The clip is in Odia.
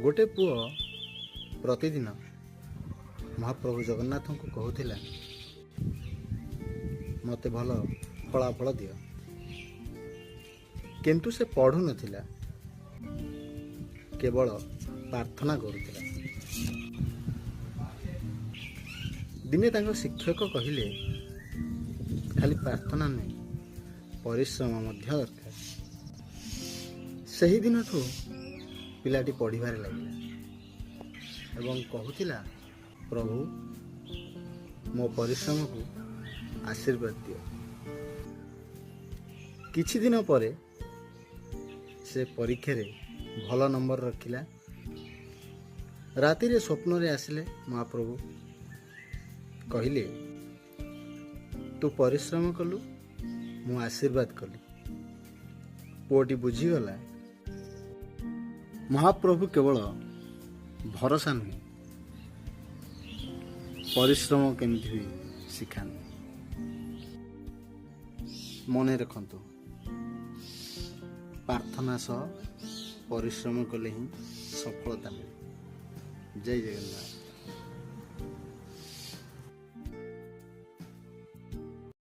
ଗୋଟେ ପୁଅ ପ୍ରତିଦିନ ମହାପ୍ରଭୁ ଜଗନ୍ନାଥଙ୍କୁ କହୁଥିଲା, ମୋତେ ଭଲ ଫଳାଫଳ ଦିଅ। କିନ୍ତୁ ସେ ପଢ଼ୁନଥିଲା, କେବଳ ପ୍ରାର୍ଥନା କରୁଥିଲା। ଦିନେ ତାଙ୍କ ଶିକ୍ଷକ କହିଲେ, ଖାଲି ପ୍ରାର୍ଥନା ନୁହେଁ, ପରିଶ୍ରମ ମଧ୍ୟ ଦରକାର। ସେହିଦିନଠୁ ପିଲାଟି ପଢ଼ିବାରେ ଲାଗିଲା ଏବଂ କହୁଥିଲା, ପ୍ରଭୁ, ମୋ ପରିଶ୍ରମକୁ ଆଶୀର୍ବାଦ ଦିଅ। କିଛି ଦିନ ପରେ ସେ ପରୀକ୍ଷାରେ ଭଲ ନମ୍ବର ରଖିଲା। ରାତିରେ ସ୍ୱପ୍ନରେ ଆସିଲେ ମହାପ୍ରଭୁ, କହିଲେ, ତୁ ପରିଶ୍ରମ କଲୁ, ମୁଁ ଆଶୀର୍ବାଦ କଲି। ପୁଅଟି ବୁଝିଗଲା, ମହାପ୍ରଭୁ କେବଳ ଭରସା ନୁହେଁ, ପରିଶ୍ରମ କେମିତି ହୁଏ ଶିଖାନ୍ତି। ମନେ ରଖନ୍ତୁ, ପ୍ରାର୍ଥନା ସହ ପରିଶ୍ରମ କଲେ ହିଁ ସଫଳତା ମିଳେ। ଜୟ ଜଗନ୍ନାଥ।